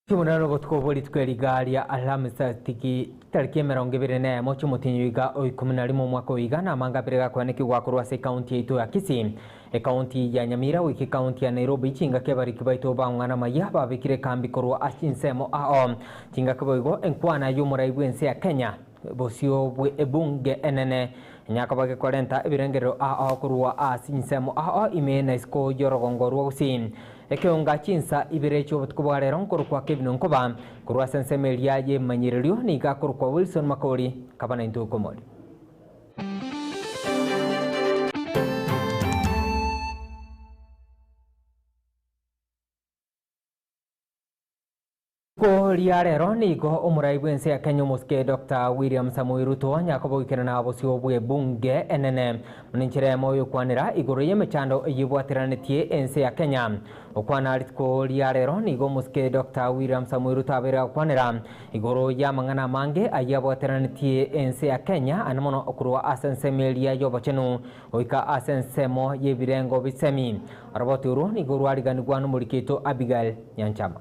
Chimonene obotuko bwe rituko eri iga ria Alhamisi tiki chitariki 21 chi'omotienyi oiga o 11 omwaka oyo iga namanga abere gakoanekigwa korwa ase ekaunti yaito ya Kisii, ekaunti ya Nyamira goika ekaunti ya Nairobi chingaki abariki baito bang'ana amaya babekire ekambi korwa ase chinsemo ao chingaki boigo enkwana y'omorai bw'ense ya Kenya bosio bwe ebunge enene nyakoba gekorenta ebirengerero ao korwa ase chinsemo ao ime na isiko y'orogongo rwa Gusii. Ekeonga chinsa ibere chi'obotuko bwa rero nkorokwa Kevin Onkoba, korwa ase ensemo eria y'emanyererio nigo akorokwa Wilson Makori, kaba naintwe okomori. Rituko ria rero nigo omorai bw'ense ya Kenya omosike Doctor William Samoei Ruto anyakoba goikerana bosio bw'ebunge enene buna enchera eyemo y'okwanera igoro y'emechando eyio ebwateranetie ense ya Kenya. Gokwana rituko ria rero nigo omosike Doctor William Samoei Ruto abeire agokwanera igoro y'amang'ana amange ayio abwateranetie ense ya Kenya ane mono korwa ase ensemo eria y'obochenu goika ase ensemo y'ebirengo bisemi. Oroboti orwo nigo rwariganigwa nomoriki oito Abigail Nyanchama.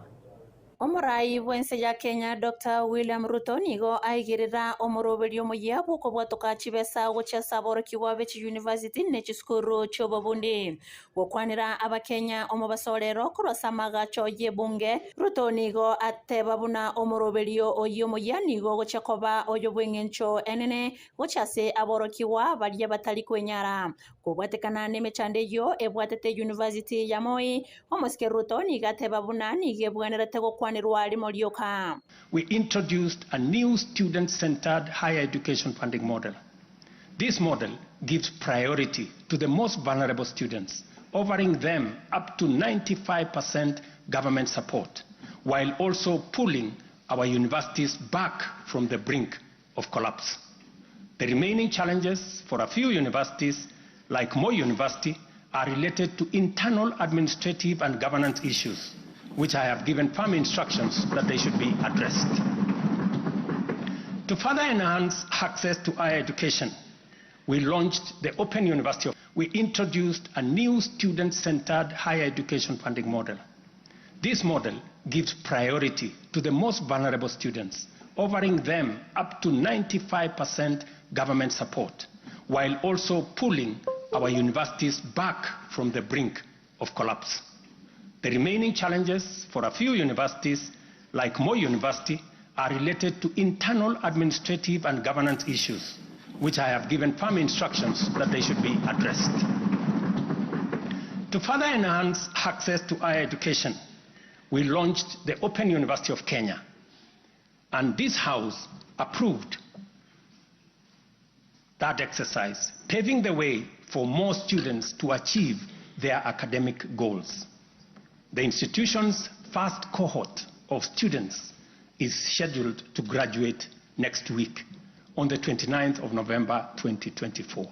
Omorai bw'ense ya Kenya Doctor William Ruto nigo aigerera omoroberio omoyia bw'okobwatoka chibesa gochia ase aborokigwa be chiyunivasiti ne chisukuru chi'obobundi. Gokwanera abakenya omobaso rero korwa ase amagacho y'ebunge, Ruto nigo ateba buna omoroberio oyio omoyia nigo ogochia koba oyo bw'eng'encho enene gochia ase aborokigwa baria batari kwenyara. Kobwatekana nemechando eyio ebwatete University ya Moi, omosike Ruto nigo ateba buna nigo ebwenerete gokwanerwa rimo rioka. We introduced a new student-centered higher education funding model. This model gives priority to the most vulnerable students, offering them up to 95% government support, while also pulling our universities back from the brink of collapse. The remaining challenges for a few universities, like Moi University, are related to internal administrative and governance issues, which I have given firm instructions that they should be addressed. To further enhance access to higher education, we launched the Open University. We introduced a new student-centered higher education funding model. This model gives priority to the most vulnerable students, offering them up to 95% government support, while also pulling our universities back from the brink of collapse. The remaining challenges for a few universities, like Moi University, are related to internal administrative and governance issues, which I have given firm instructions that they should be addressed. To further enhance access to higher education, we launched the Open University of Kenya, and this House approved that exercise, paving the way for more students to achieve their academic goals. The institution's first cohort of students is scheduled to graduate next week on the 29th of November 2024.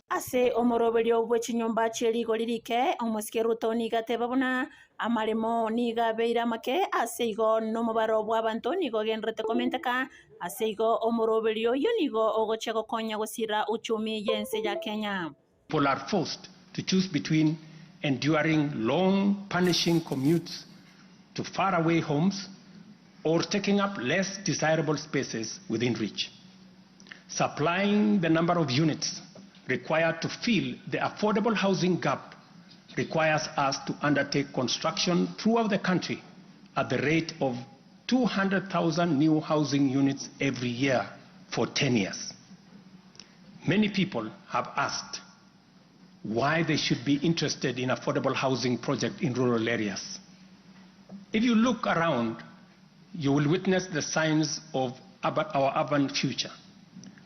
Ase omoroberio bwe chinyomba chie rigori rike, omosike Ruto nigo ateba buna amaremo nigo abeire amake, ase igo nomobaro bw'abanto nigo ogendererete komenteka, ase igo omoroberio oyio nigo ogochia gokonya gosira uchumi y'ense ya Kenya. People are forced to choose between enduring long, punishing commutes to faraway homes or taking up less desirable spaces within reach. Supplying the number of units required to fill the affordable housing gap requires us to undertake construction throughout the country at the rate of 200,000 new housing units every year for 10 years. Many people have asked why they should be interested in affordable housing project in rural areas. If you look around, you will witness the signs of our urban future.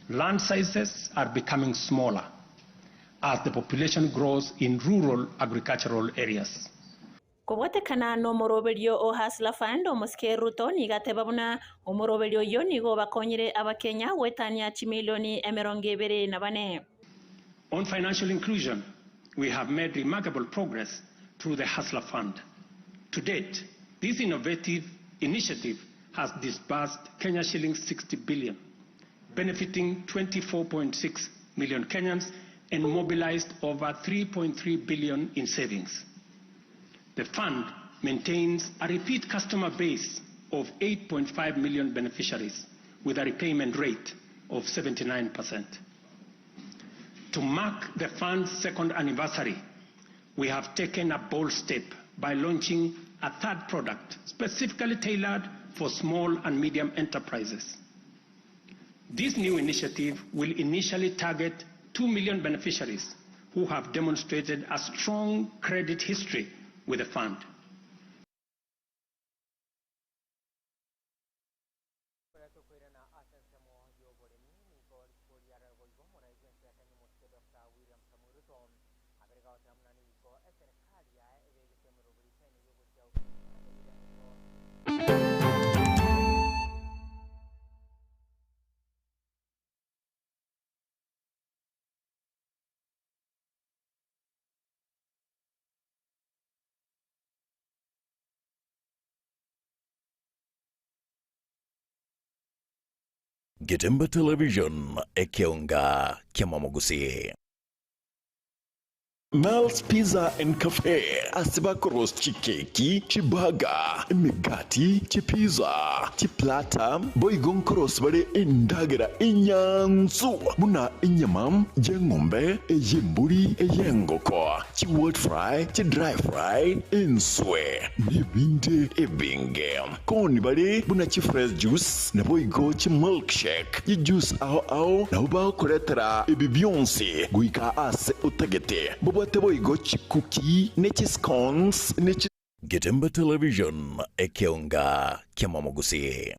Land sizes are becoming smaller as the population grows in rural agricultural areas. Kobwatekana nomoroberio o Hustler Fund, omosike Ruto nigo ateba buna omoroberio oyio nigo obakonyire abakenya goetania chimilioni 24. On financial inclusion, we have made remarkable progress through the Hustler Fund. To date, this innovative initiative has disbursed Kenya shillings 60 billion, benefiting 24.6 million Kenyans and mobilized over 3.3 billion in savings. The fund maintains a repeat customer base of 8.5 million beneficiaries with a repayment rate of 79%. To mark the fund's second anniversary, we have taken a bold step by launching a third product specifically tailored for small and medium enterprises. This new initiative will initially target 2 million beneficiaries who have demonstrated a strong credit history with the fund. Tokoirana ase ensemo y'oboremi, nigo rituko riarero boigo omorai bw'ense ya Kenya omosike Doctor William Samoei Ruto abere gagoteba buna nigo eserekari yaye ebegete emeroberi etaine y'ogochia gokinia ebirengo. Getemba Television, ekeonga ki'amamogusii. Mel's Pizza and Cafe ase bakorosia chikeki, chiburger, emegati, chipiza, chiplata, boigo nkorosia bare endagera enyansu buna enyama y'eng'ombe, ey'embori, ey'engoko, chi-wet fry, chi-dry fry, enswe, nebinde ebinge. Koni bare buna chi-fresh juice, naboigo chi-milkshake, chijuice ao ao, nabo bagokoretera ebi bionsi goika aase otagete. Mbabwate boigo chi-cookie, ne chi-scones, ne chi. Getembe Television, ekeonga ki'amamogusii.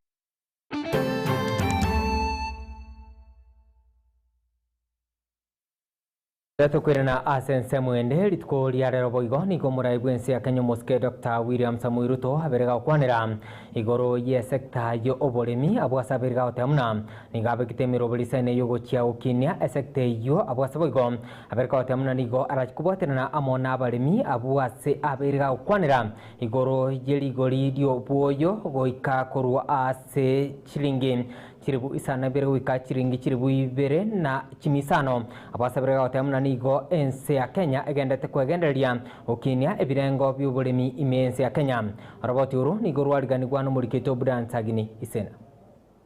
Tokoirana ase ensemo ende rituko ria rero boigo nigo omorai bw'ense ya Kenya omosike Doctor William Samoei Ruto abere gakwanera igoro y'esecta y'oboremi abwo ase abere gagoteba buna nigo abegete emeroberi isaine y'ogochia gokinia esecta eyio abwo ase boigo abere gagoteba buna nigo arachi kobwaterana amo n'abaremi abwo ase abere gagokwanera igoro y'erigori ri'obwoyo goika korwa ase chilingi Chilifu isano na ibere goika chilingi chilifu ibere na chimia isano. Abasabire gagoteba buna nigo ense ya Kenya egenderete kwegendereria gokinia ebirengo bi'oboremi ime y'ense ya Kenya. Oroboti oro nigo rwariganigwa nomoriketi o Brian Sagini Isena.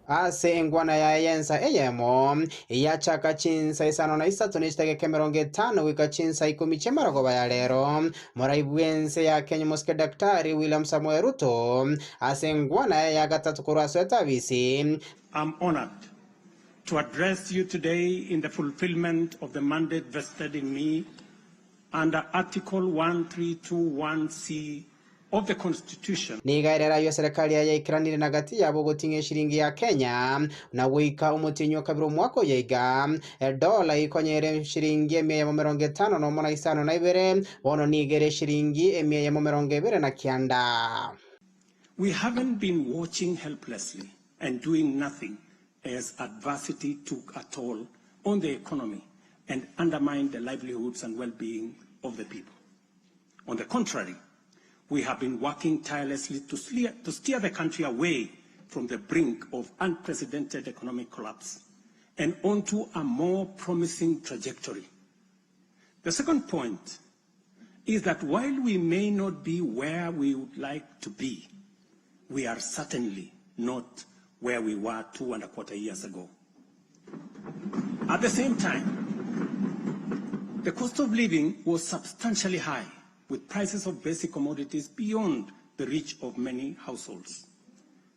Ase engwana yaye y'ensa eyemo, eyachaka chinsa isano na isato ne chidageka emerongo etano goika chinsa ikomi chi'emarogoba ya rero, Morai bw'ense ya Kenya Omosike Daktari William Samoei Ruto ase engwana yaye ya gatato korwa ase etabisi, I'm honoured to address you today in the fulfilment of the mandate vested in me under Article 1321C of the Constitution. Nigo ere ayio eserekari yaye yaikeranire na gati yabo ogoting'a eshiringi ya Kenya, na goika omotienyi o kabere omwaka oyo iga, edola ikonyere eshiringi emia eyemo merongo etano nomo na isano na ibere, bono nigo ere eshiringi emia eyemo merongo ebere na kianda. We haven't been watching helplessly and doing nothing as adversity took a toll on the economy and undermined the livelihoods and well-being of the people. On the contrary, we have been working tirelessly to steer, to steer the country away from the brink of unprecedented economic collapse and onto a more promising trajectory. The second point is that while we may not be where we would like to be, we are certainly not where we were 2.25 years ago. At the same time, the cost of living was substantially high, with prices of basic commodities beyond the reach of many households.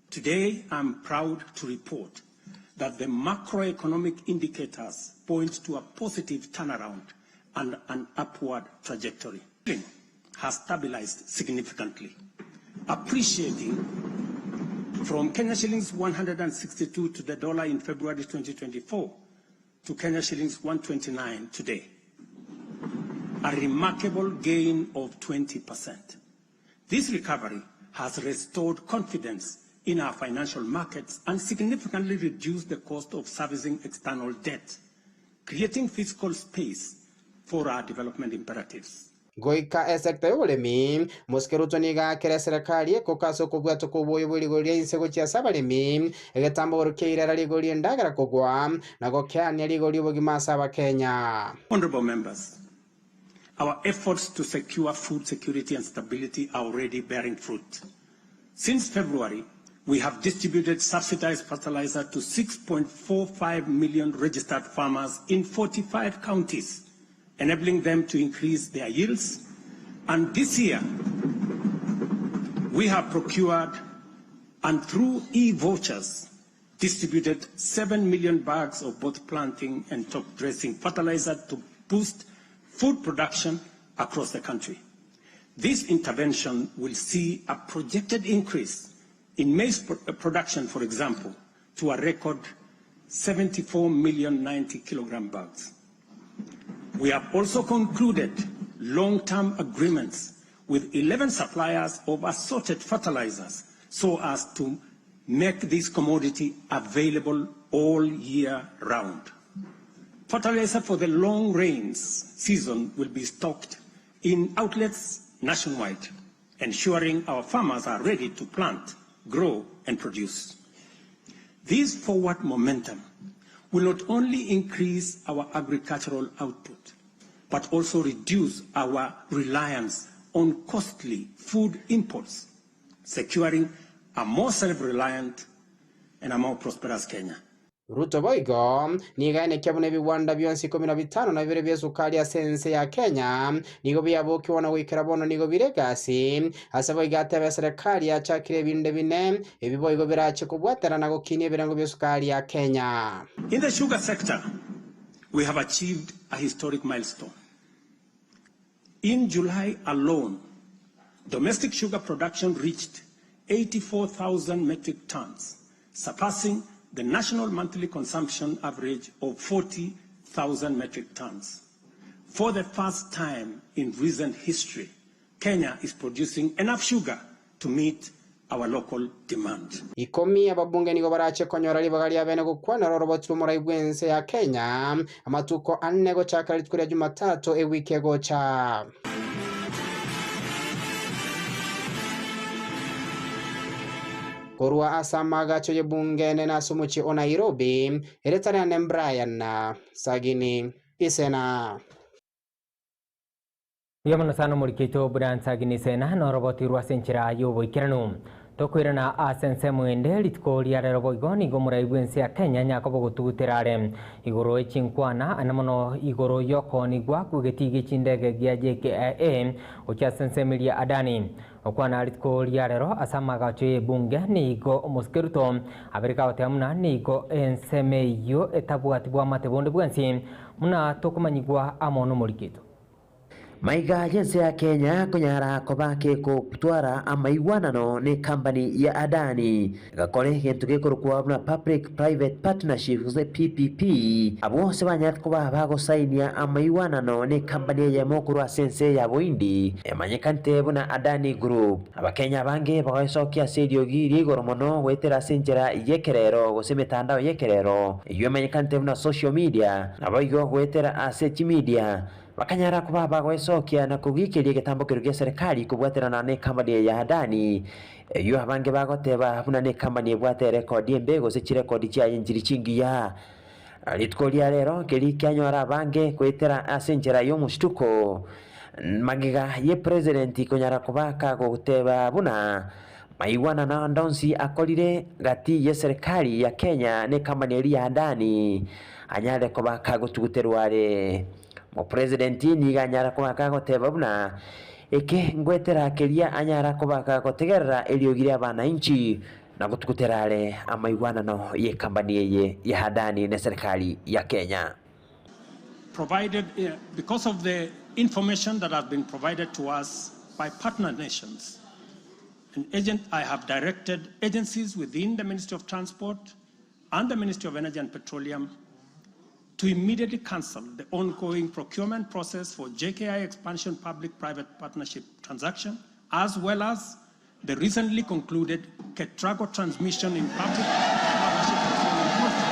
Today, I'm proud to report that the macroeconomic indicators point to a positive turnaround and an upward trajectory. Has stabilized significantly, appreciating from Kenya shillings 162 to the dollar in February 2024 to Kenya shillings 129 today, a remarkable gain of 20%. This recovery has restored confidence in our financial markets and significantly reduced the cost of servicing external debt, creating fiscal space for our development imperatives. Goika esecta y'oboremi, Mosike Ruto nigo aakire eserekari ekoka ase okobwatoka oboyo bwe rigori ria inse gochia ase abaremi, egetambogoro kia irera rigori ri'endagera kogwa, na gokeania rigori ri'obogima ase Abakenya. Honourable Members, our efforts to secure food security and stability are already bearing fruit. Since February, We have distributed subsidized fertilizer to 6.45 million registered farmers in 45 counties, enabling them to increase their yields. And this year, we have procured and through e-vouchers distributed 7 million bags of both planting and top dressing fertilizer to boost food production across the country. This intervention will see a projected increase in maize production, for example, to a record 74 million 90 kilogram bags. We have also concluded long-term agreements with 11 suppliers of assorted fertilizers so as to make this commodity available all year round. Fertilizer for the long rains season will be stocked in outlets nationwide, ensuring our farmers are ready to plant, grow, and produce. This forward momentum will not only increase our agricultural output, but also reduce our reliance on costly food imports, securing a more self-reliant and a more prosperous Kenya. Ruto boigo nigo aenekia buna ebigwanda bionsi ikomi na bitano na bibere bi'esukari ase ense ya Kenya nigo biabokigwa na goikera bono nigo bire egasi ase boigo atebe eserekari yachakire ebinde bine ebi boigo birache kobwatana na gokinia ebirengo bi'esukari ya Kenya. In the sugar sector, we have achieved a historic milestone. In July alone, domestic sugar production reached 84,000 metric tons, surpassing the national monthly consumption average of 40,000 metric tons. For the first time in recent history, Kenya is producing enough sugar to meet our local demand. Ikomi ababunge nigo barache konyora ribaga ria bene gokwanera oroboti rw'omorai bw'ense ya Kenya amatuko ane gochaka rituko ria Jumatatu ewiki egocha. Korwa ase amagacho y'ebunge enene ase omochie o Nairobi, eretare ane Brian Sagini Isena. Mbuya mono sana omoriki oito Brian Sagini Isena noroboti rwa ase enchera y'oboikeranu. Tokoirana ase ensemo ende rituko ria rero boigo nigo omorai bw'ense ya Kenya Yakobo gotugutera are igoro echinkwana ane mono igoro y'okoonigwa kw'egetii gie chindege gia JKIA gochia ase ensemo eria Adani. Okwana rituko ria rero ase amagacho y'ebunge nigo omosike Ruto abereka agoteba buna nigo ensemo eyio etabwati bwamate bonde bwensi buna tokomanyigwa amo nomoriki oito. Maiga y'ense ya Kenya konyara koba kegotwara amaigwanano n'ecompany ya Adani egakora egento gekorokwa buna Public Private Partnership gose PPP. Abwo bonsi banyarete koba bagosainia amaigwanano n'ecompany eyemo korwa ase ense ya Bohindi emanyekanete buna Adani Group. Abakenya abange bagoesokia ase eriogi ria igoro mono goetera ase enchera y'ekerero gose emetandao y'ekerero eyio emanyekanete buna social media naboigo goetera ase chimedia Bakanyara koba bagoesokia na kogiikeria egetambo keria gia serikali kobwaterana nekambani eye ya Adani, eyio abange bagoteba buna nekambani ebwate erekodi embe gose chirekodi chiaye nchiri chingiya. Rituko ria rero nkeri kianyora abange goetera ase enchera y'omostuko magega ye president konyara koba kagoteba buna maigwanano ande onsi akorire gati ye serikali ya Kenya nekambani eria ya Adani anyare koba kagotuguterwa are. Omopresident nigo anyara koba kagoteba buna eke ngoetera keria anyara koba kagotegerera eriogi ria abananchi na gotugutera are amaigwanano y'ekambani eye ya Adani na serikali ya Kenya. Provided, because of the information that has been provided to us by partner nations, an agent, I have directed agencies within the Ministry of Transport and the Ministry of Energy and Petroleum to immediately cancel the ongoing procurement process for JKI expansion public-private partnership transaction, as well as the recently concluded Ketraco transmission in public partnership procurement contract.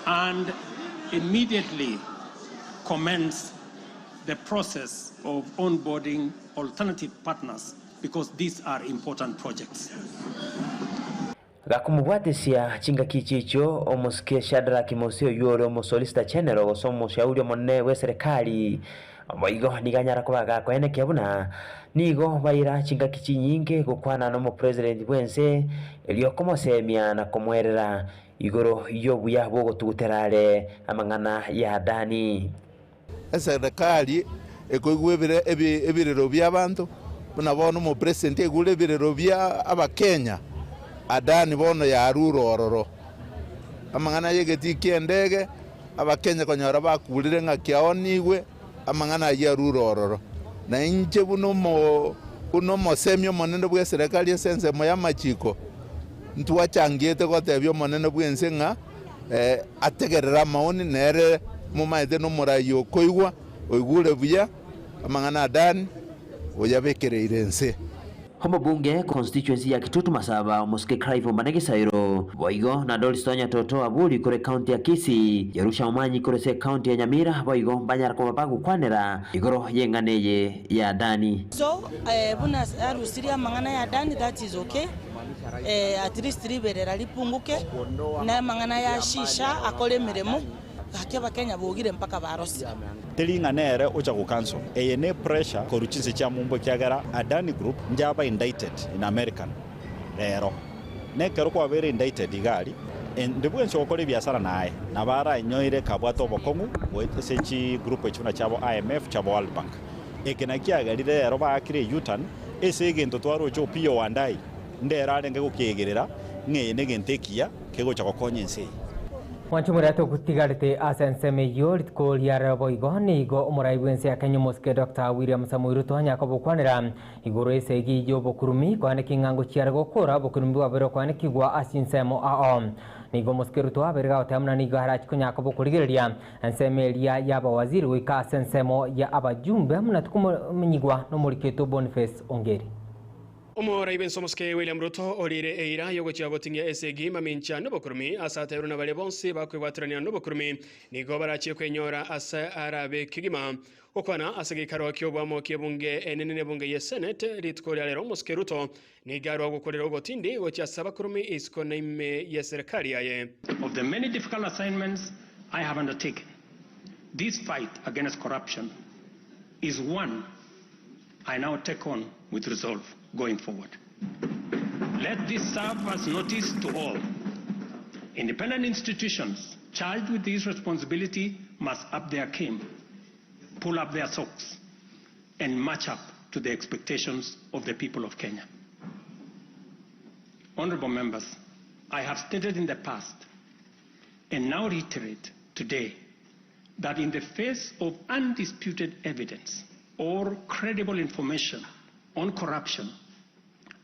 And immediately commence the process of onboarding alternative partners, because these are important projects. Gakomobwatesia chingaki echi echio omosike Shadrack Mose oyio ore omosolicitor general gose omoshauri omonene bw'eserekari. Boigo nigo anyara koba gakoenekia buna nigo baira chingaki chinyinge gokwana nomopresident bw'ense erio komosemia na komoerera igoro y'obuya bw'ogotugutera are amang'ana ya Adani. Eserekari ekoigwa ebire ebirero bi'abanto, buna bono omopresident aigure ebirero bia abakenya, Adani bono yarure ororo. Amang'ana y'egetii ki'endege, abakenya konyora bakurire ng'a kiaonigwe, amang'ana ayio arure ororo. Na inche buna omo buna omosemi omonene bw'eserekari ase ensemo y'amachiko, ntwachangiete gotebia omonene bw'ense ng'a ategerere amaoni, nere momaete nomoraia okoigwa, oigure buya amang'ana a Dani, oyabekereire ense. Omobunge constituency ya Kitutu Masaba omosike Clive Ombane Gisairo boigo na Doris Tonya Toto Aburi kore county ya Kisii, Jerusha Omanyi kore ase ecounty ya Nyamira boigo mbanyara koba bagokwanera igoro y'eng'ana eye ya Adani. So buna arusirie amang'ana ya Adani that is okay. At least riberera ripunguke, na amang'ana ya shisha akore emeremo, gaki abakenya bogire mpaka barosire. Teri ng'a nere ocha go cancel. Eye ne pressure korwa chinse chia mumbo ekiagera Adani Group njaba indicted in American rero. Nekero kwabeire indicted iga aria, ende bwensi ogokora ebiasara naye nabo aranyoire kabwate obokong'u goeta ase chi group echi buna chiabo IMF, chiabo World Bank. Eke nakio kiagerire rero baakire U-turn ase egento twaroche Opiyo Wandayi ndero arenge gokiegerera ng'a eye negento ekiya kegocha gokonya ense eye. Mwanche moria totigarete ase ensemo eyio rituko ria rero boigo nigo omorai bw'ense ya Kenya omosike Doctor William Samoei Ruto anyare kobokwanera igoro esegi y'obokurumi koaneki ng'a ngochiare gokora obokurumi bwabere okoanekigwa ase chinsemo ao. Nigo omosike Ruto abere gagoteba buna nigo arachi konyara kobokorigereria Ensemo eria y'abawaziri goika ase ensemo ya abajumbe buna tikomenyigwa nomoriketwe Boniface Ongeri. Omorai bw'ense omosike William Ruto oriire eira y'ogochia goting'ia esegi mamincha nobokurumi ase ateirwe na baria bonsi bakwebwaterania nobokurumi nigo barachie kwenyora ase arabe kegima. Gokwana ase geikaro ki'oboamo ki'ebunge enene n'ebunge ye Senate rituko ria rero omosike Ruto nigo arwa gokorera ogotindi gochia ase abakurumi isiko na ime y'eserekari yaye. Of the many difficult assignments I have undertaken, this fight against corruption is one I now take on with resolve going forward. Let this serve as notice to all. Independent institutions charged with this responsibility must up their game, pull up their socks, and match up to the expectations of the people of Kenya. Honorable members, I have stated in the past and now reiterate today that in the face of undisputed evidence or credible information on corruption,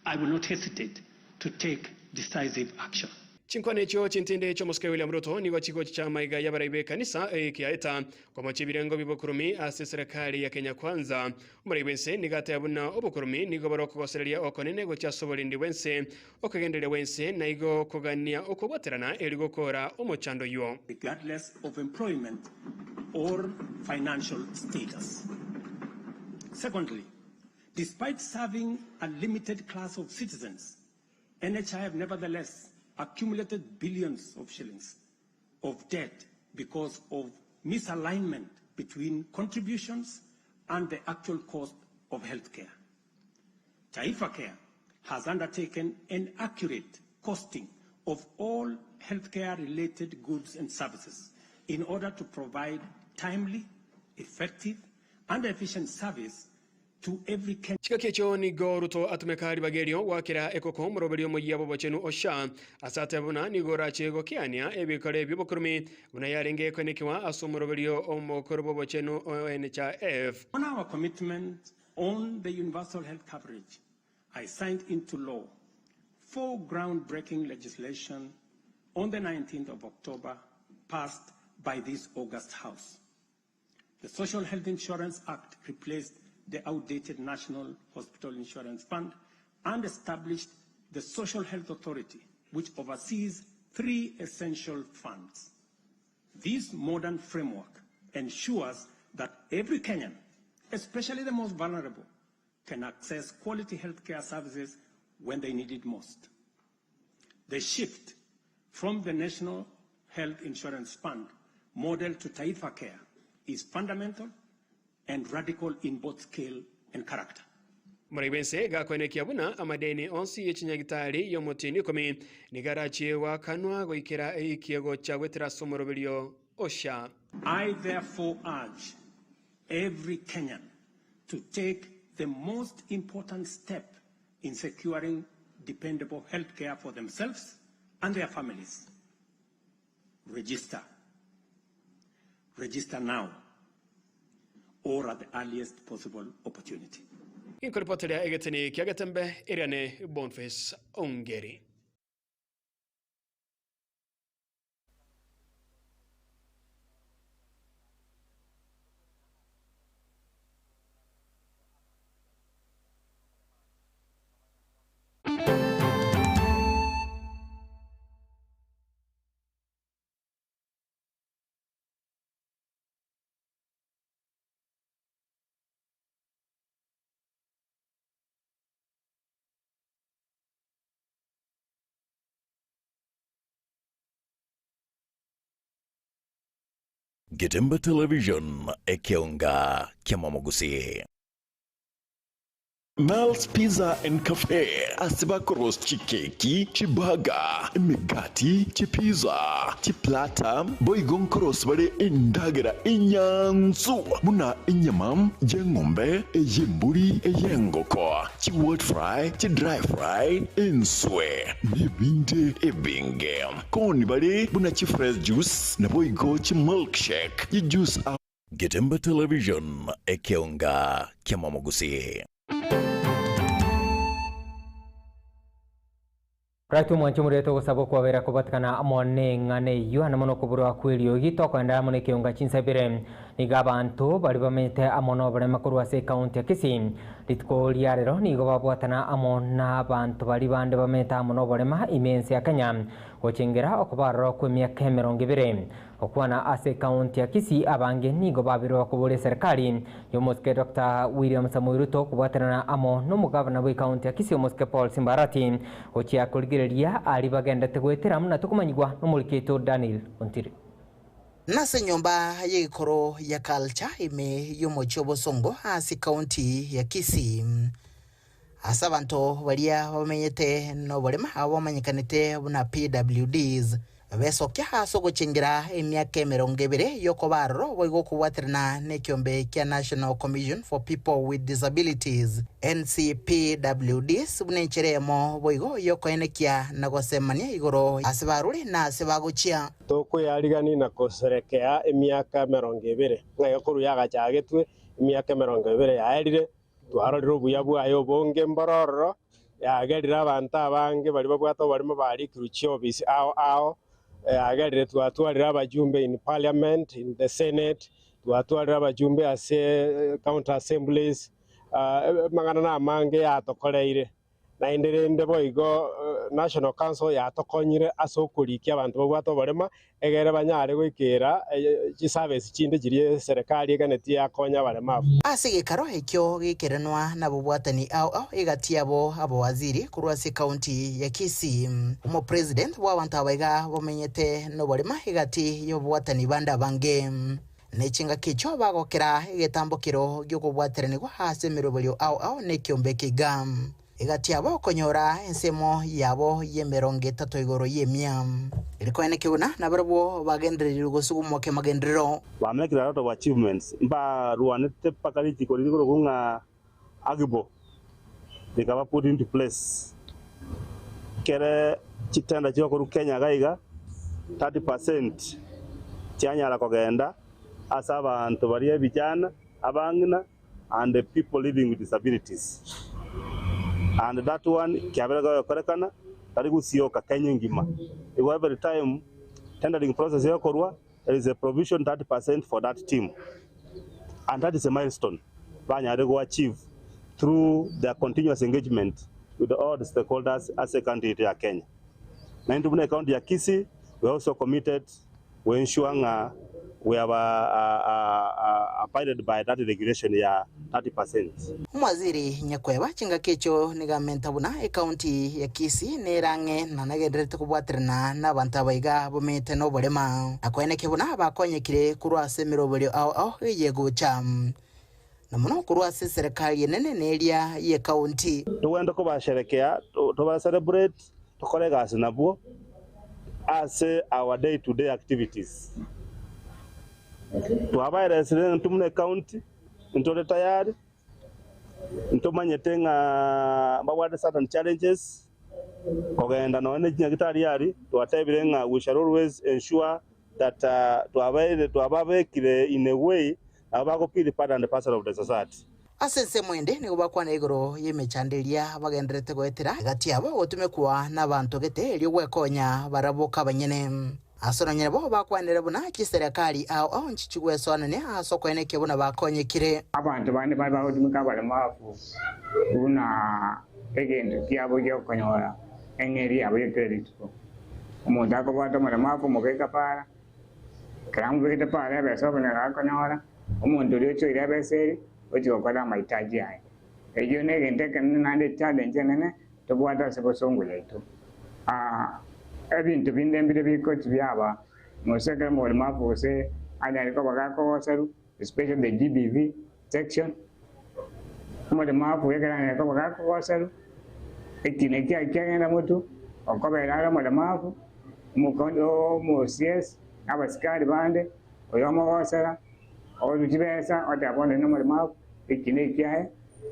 I will not hesitate to take decisive action. Chinkwana echio chintinde chi'omosike William Ruto nigo chigochicha amaiga y'abarai b'ekanisa ekiaeta komocha ebirengo bi'obokurumi ase eserekari ya Kenya Kwanza. Omorai bw'ense nigo ateba buna obokurumi nigo bore okogosereria okonene gochia ase oborendi bw'ense, okogendereria gw'ense, na igo kogania okobwaterana erio gokora omochando oyio. regardless of employment or financial status. Secondly, despite serving a limited class of citizens, NHIF nevertheless accumulated billions of shillings of debt because of misalignment between contributions and the actual cost of healthcare. Taifa Care has undertaken an accurate costing of all healthcare-related goods and services in order to provide timely, effective, and efficient service to every Kenyan. Chingaki echio nigo Ruto atumeka ribaga erio goakera ekoko omoroberi omoyia bw'obochenu o SHA, ase atebe buna nigo orache gokeania ebikore bi'obokurumi buna yarenge koenekiwa ase omoroberio omokoro bw'obochenu o NHIF. On our commitment on the universal health coverage, I signed into law four groundbreaking legislation on the 19th of October passed by this August House. The Social Health Insurance Act replaced the outdated National Hospital Insurance Fund and established the Social Health Authority, which oversees three essential funds. This modern framework ensures that every Kenyan, especially the most vulnerable, can access quality healthcare services when they need it most. The shift from the National Health Insurance Fund model to Taifa Care is fundamental and radical in both scale and character. Morai bw'ense gakoenekia buna amadeni onsi ye chinyagitari y'omotienyi ikomi nigo arachie goakanwa goikera eikie gocha goetera ase omoroberio o SHA. I therefore urge every Kenyan to take the most important step in securing dependable health care for themselves and their families. Register. Register now or at the earliest possible opportunity. Ginkoripoteria egeteni kia Getembe, Eriane Bonface Ongeri. Getembe Television ekeonga kia Mamagusi. Mel's Pizza and Cafe ase bakorosi chikeki, chibaga, emegati, chipiza, chiplata, boigo nkorosi bare endagera enyansu buna enyama y'eng'ombe, ey'emburi, ey'engoko, chi-wet fry, chi-dry fry, enswe nebinde ebinge. Koni bare buna chi-fresh juice naboigo chi-milkshake, chi-juice. Getembe Television ekeonga kia Mamagusi. Right omwancho omorete ogosaba okwabera kobatikana amo neng'ana eyio ande mono okoburwa kwa eriogi tokoendera amo na ekeunga chinsa ibere. Nigo abanto baria bamenyete amo na oborema korwa ase ekaunti ya Kisii rituko ria rero nigo babwatana amo na abanto baria bande bamenyete amo na oborema ime ense ya Kenya gochengera okobarora kwa emiaka emerongo ebere. Okwana ase ekaunti ya Kisii abange nigo babirwe bakoboria eserikali y'omosike Dr. William Samoei Ruto kobwatanana amo n'omogavana bwa ekaunti ya Kisii omosike Paul Simbarati gochia korigereria aria bagendete goetera buna tokomanyigwa n'omoriki oito Daniel Ontiri. Nase enyomba y'egekoro ya Culture ime y'omochie obosongo ase ekaunti ya Kisii. Ase abanto baria bamenyete noborema abo bamanyekanete buna PWDs besokia ase ogochengera emiaka emerongo ebere y'okoba aroro boigo okobwaterana nekiombe kia National Commission for People with Disabilities, NCPWDs, buna enchera eyemo boigo y'okoenekia na gosemania igoro ase barure na ase bagochia. Tokweyarigania na koserekea emiaka emerongo ebere, ng'a ekorwa yagachagetwe emiaka emerongo ebere yaerire, twarorire obuya bwaye obonge mbororo, yagerire abanto abange baria babwate oboremo barikirwe chiofisi ao ao, yagerire twatwarire abajumbe in parliament, in the senate, twatwarire abajumbe ase county assemblies, amang'ana na amange yatokoreire. Naende rende boigo National Council yatokonyire ase okorikia abanto babwate oborema egere banyare goikera chiservice chinde chiria serikali eganetie yakonya abaremavu. Ase egekaro ekio gekerenwa nabobwatani ao ao egati yabo abawaziri korwa ase ekaunti ya Kisii. Omopresident bw'abanto aba iga bamenyete noborema egati y'obobwatani bande abange. Ne chingaki echio bagokera egetambokero gi'okobwateranigwa ase emeroberio ao ao nekiombe eke iga. Egati yabo okonyora ensemo yabo y'emerongo etato igoro y'emia. Erikoeneke buna nabarabwo bagendererirwe gosugumwa kemagenderero. Ba make a lot of achievements mbarwanete mpaka rituko riria rikorokwa ng'a AGBO rikaba put into place. Kere chitenda chigokorwa Kenya iga iga 30% chianyara kogenda ase abanto baria ebijana, abang'ina and the people living with disabilities and that one kiabere gegokorekana tari gosioka Kenya engima. Igo every time tendering process egokorwa there is a provision 30% for that team and that is a milestone banyarire go achieve through their continuous engagement with all the stakeholders ase ecounty yaito ya Kenya. Naintwe buna ecounty ya Kisii we are also committed go ensure ng'a we have abided by that regulation ya 30%. Omwaziri Nyakweba chingaki echio nigo amenta buna ecounty ya Kisii nere ang'e na nagendererete kobwaterana nabanto aba iga bomete noborema na koenekia buna bakonyekire korwa ase emeroberio ao ao eye egocha. Na mono korwa ase eserekari enene na eria y'ekaunti. Togende kobasherekea, toba celebrate, tokore egasi nabwo ase our day to day activities. Twabaeresire intwe buna ecounty, ntore tayari, ntomanyete ng'a mbabwate certain challenges, kogenda nonya ne chinyagitari aria, twatebire ng'a we shall always ensure that twabaire twababekire in a way nabo bago feel part and parcel of the society. Ase ensemo ende nigo bakwana igoro y'emechando eria bagendererete goetera egati yabo gotumekwa nabanto gete erio gwekonya barabwo kabanyene. Ase nonye nabo bakwanire buna chiserekari ao ao nchichigwesoanania ase okoenekia buna bakonyekire. Abanto bande baria bagotumeka abaremafu buna egento kiabo gi'okonyora eng'eria yabo ya kera rituko. Omonto akobwata omoremafu omobeka para, ekero amobegete para ebesa obonyora akonyora, omonto oria ochoire ebesa eria, ochia gokora amahitaji aye. Eyio negento ekenene naende echallenge enene tobwate ase bosongo yaito. Ebinto binde mbire bikochi biaba gose ekero omoremafu gose anyare koba gakogoserwa, especially the GBV section, omoremafu ekero anyare koba gakogoserwa, ekina ekiaye kiagenda motwe, okobera are omoremafu, omo CS, na abasikari bande, oyo omogosera, Orue chibesa, otebe bono inde nomoremabu, eki nekiaye,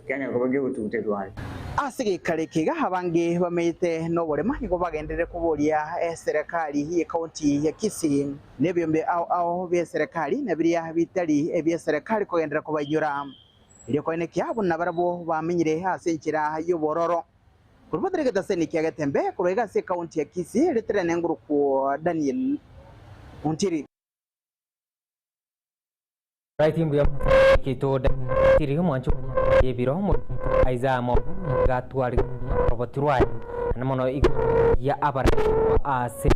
kianyare koba kegotuguterwa aye. Ase geikaro eke iga abange bamenyete noborema nigo bagenderere koboria eserekari y'ecounty ya Kisii na ebiombe ao ao bi'eserekari na biria bitari ebi'eserekari kogenderera kobainyora erio koenekia buna barabwo bamenyire ase enchera y'obororo. Korwa botere getaseni kia Getembe korwa iga ase ecounty ya Kisii ritere nengurukwo Daniel Ontiri. Right mbuya kito tiri mwancho ebiro Isaiah mo gatwari roboti rwaye na mono igoro ya abara ase.